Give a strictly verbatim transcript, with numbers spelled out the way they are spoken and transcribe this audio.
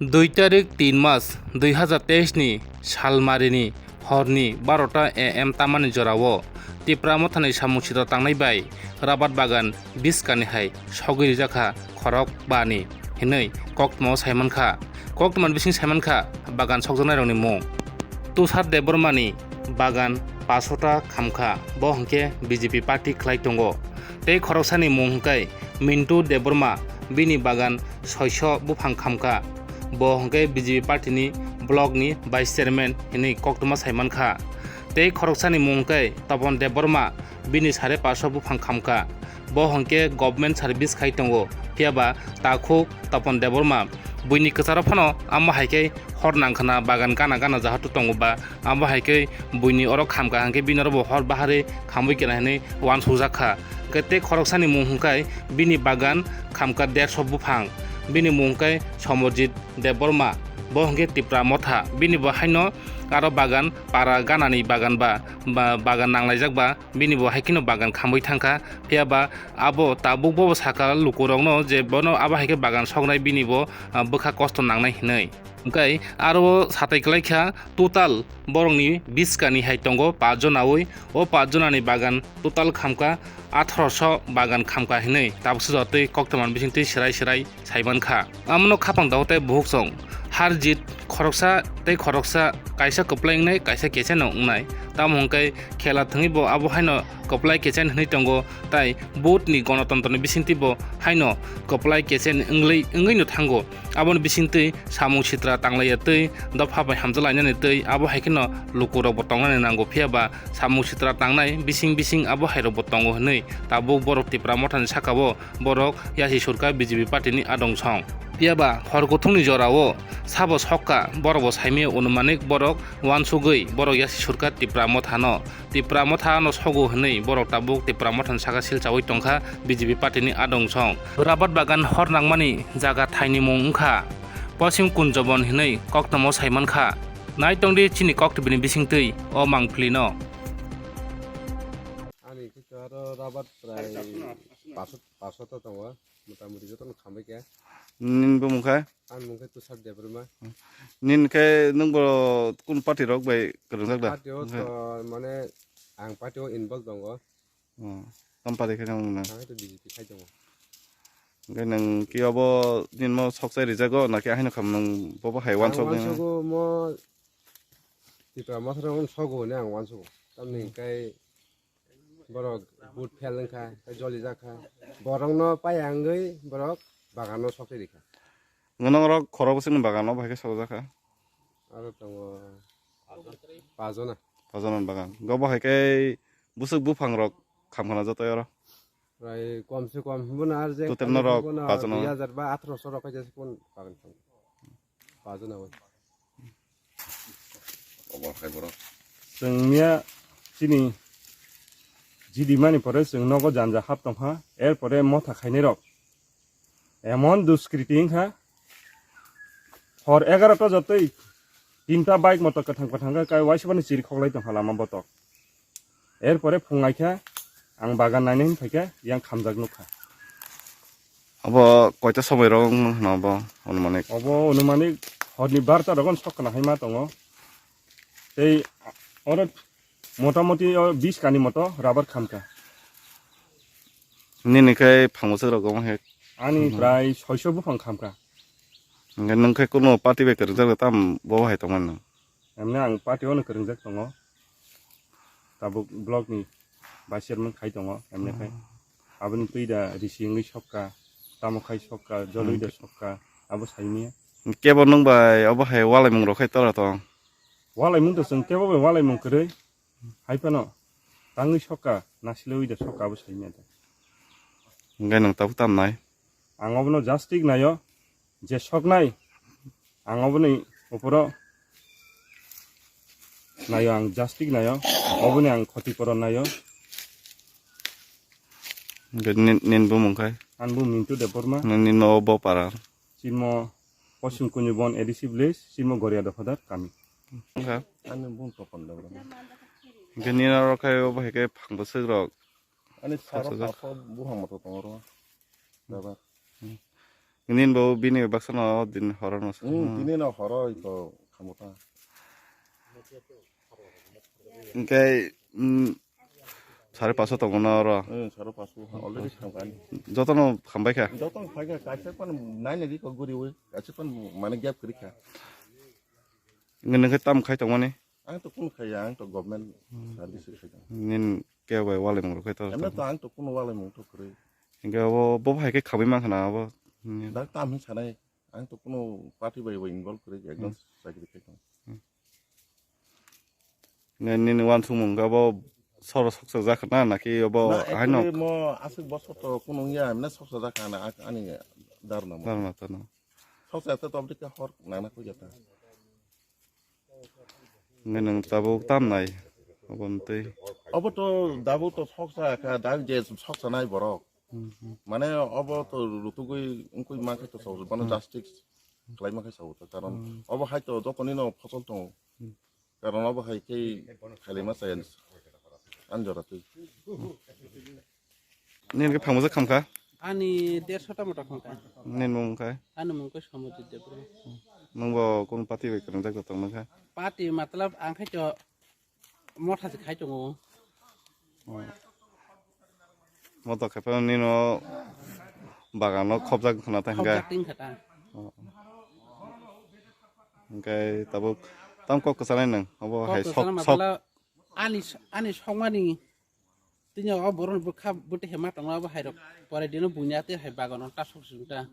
Dui tarik tin mas dui hazar teis ni salmarini horni barota A M tamani jorao Tipra Mothani samung sitra tangnai bai rabar bagan biskani hai sogwi rijak kha khorok bani hinwi koktwmao saimankha. Koktwmani bising saimankha bagan sokjaknairokni mung. Tushar Debbarmani bagan pasota khamkha, bo hwnkhe B J P party khlai tongo. Tei khoroksani mung hwnkhe Mintu Debbarma, bini bagan soiso buphang khamkha. Bo hwnkhe B J P party ni block ni vice chairman hinwi koktwma saimankha. Tei khoroksani mung hwnkhe Topon Debbarma, bini sare paso buphang khamkha. Bo hwnkhe government service khai tongo, phiyaba takhuk Topon Debbarma buini kwcharo phano amo hai khe hor nangkhwna bagan gana gana jahatu tongo ba, amo hai khe buini oro khamkha hwnkhe bini oro bo hor bahari khamwi kena hinwi uansukjak kha. Hwnkhe tei khoroksani mung hwnkhe bini bagan khamkha derso buphang, bini mung hwnkhe Somorjit Debbarma, bo hwnkhe Tipra Motha, bini bo haino aro bagan para ganani bagan ba, ba bagan nanglaijak ba, bini bo hai kheno bagan khamwi thangkha, phiyaba abo tabuk bo saka lukurokno je bono abo hai khe bagan soknai bini bo, ah, bwkha kosto nangnai hinwi. Hwnkhe aro satai kwlai kha total borokni biskani hai tongo paanch jona oi, o paanch jonani bagan total khamkha atharoso bagan khamkha hinwi tabuksa jotoi koktwmani bisingtwi swrai swrai saimankha. Amono khapang dago tei buhuk song. Har jit khoroksa tei khoroksa kaisa kwplai wngnai, kaisa kechaino wngnai. Tamo hwnkhe khela thwngwi bo abo haino kwplai kechain hwnwi tongo, tai vote ni gonotontro ni bisingtwi bo haino kwplai kechain wngwi, wngwino thango. Aboni bisingtwi samung sitra tanglaiya twi dopha bai hamjalainani twi abo hai kheno lukurokbo tongnani nango, phiyaba samung sitra tangnai bising bising abo hairokbo tongo hwnwi tabuk borok Tipra Mothani sakao borok yasi surkha B J P party ni adong song. Phiyaba hor kuthungni jorao sabo sokha, borokbo saimaya onumanik borok uansugwi borok yasi surkha Tipra Mothano. Tipra Mothano sogo hwnwi borok tabuk Tipra Mothani saka silchaui tongkha B J P party ni adong song. Rabat bagan hor nangmani jaga thaini mung wngkha Posim Kunjobon hwnwi koktwmao saimankha. Naitongdi chini koktwbini bisingtwi o mangphlino. Ani khe aro rabat prai paso, paso ta tongo, mota moti jotono khambai khe. Nini bumung khe? Ani mung khe Tushar Debbarma. Nini khe nwng bo kun party rok bai kwrwngjak da? Party o to mane ang party o involve tongo. Oh, tam party khe nwng? Ang to B J P khai tongo. Hwnkhe nwng ki obo nini mo sok chai rijago naki ahino kham nwng bobo hai wansok nini? Ang wansukgo mo Tipra Motha rok sogo hwnwi ang wansukgo. Tamni hwnkhe borok vote fail wngkha, tei jolijak kha. Borokno paiya wngwi borok bagano sokwi rikha. Norok khorok bwswkni bagano bahai khe sokjak kha? Aro tongo pajona. Pajona bagan. Go bahai khe bwswk buphang rok khamkhana joto oro? Prai kom se kom bono ar je total norok pajona. Dui hajar ba atharoso rok khe je kun bagan khamkha. Pajona oi. Chwng miya chini jidi mani pore chwng nogo janja hap tongkha, er pore motha khainai rok emon duskriti wngkha, hor egarota jotoi tinta bike motor kwthang kwthang khe kai waisa bani chiri khoklai tongkha lama botok. Er pore phung ai khe ang bagan nainai hwn phai khe yang khamjak nukha. Obo koita somoi rok wng mano obo anumanik? Obo anumanik horni barta rogon sok kana hai ma tongo. Tei oro motamoti o bis kani moto rabar khamkha. Nini khe phang bwswk rok omo he? Ani prai soiso buphang khamkha. Hwnkhe nwng khe kuno party bai kwrwngjak tam bo hai tongmani? Emne ang party o no kwrwngjak tongo. Tabuk block ni vice chairman khai tongo, emne khai. Aboni twi da risi wngwi sokka, tamo khai sokka, jolwi da sokka, abo saimanya. Kebo nwng bai obo hai walaimung rok khai tora tong? Walaimung to chwng kebo bai walaimung kwrwi. Hai phano tangwi sokka, nasilwi da sokka abo saimanya da. Hwnkhe nwng tabuk tam nai? Ang obono just tik naio, je soknai, ang oboni oporo naio, ang just tik naio, oboni ang khoti poron naio. Hwnkhe nin, nin bumung khai? Ang bumung Mintu Debbarma. Nini no bo para? Chimo Poschim Kunjubon A D C village, chimo Goria Dophadar kami. Wngkha? Ani bumung Topon Debbarma. Hwnkhe nini oro khai obo hai khe phang bwswk rok? Ani saro paso buphang moto tongo oro. Daba. Hmm. Nini bo bini baksa no din horo no. Hmm, tini no horo ito khamota. Hingke, mm, sare paso tongo na oro. Hmm, sare paso already khamkani. Joto no khambai kha. Joto khambai kha, kaisa pan nai nai ko guri wi, kaisa pan mane gap kri kha. Nini khe tam khai tongmani? Ang to kunu khaya, ang to government service khai tong. Nin ke bai wale mung khai to. Emne to ang to kunu wale mung to kri. Hingke abo bo hai khe khambai man khana abo. Dak tam hin sanai, ang to kunu party bai bai involve kri, ekdom chakri khai tong. Nini wansukmung khe abo soro soksa jakna naki abo haino? Actually mo aswk bosor to kunu ya, emne soksa jakha na ani dharna mo. Dharna to no. Soksa to tobdi ka hor nana ko jata. Nini tabuk tam nai. Abo ntwi. Abo to dabu to soksa ka dak je soksa nai borok. Mane obo to rutugwi wngkui mankhe to sao, bono justice khlai mankhe sao to, karon obo hai to jotoni no phosol tongo, karon obo hai khe khailai ma chaya ani jora twi. Nini khe phangmasa khamkha? Ani dersho ta mota khamkha. Nini mung khe? Ani mung khe Somojit Debra. Nungbo kunu party bai kwrwngjak tong nangkha? Party matlab ang khe to motha se khai tongo. Moto khe phano nino bagano khobjak khna ta hingke. Khobjak tin kha ta. Hingke tabuk tam kok kwchanai nang obo hai sok sok. Ani ani songmani tini o borok bwkha bwtwi hai ma tongo abo hai rok pore dino bunya tei hai bagano ta sok sung ta.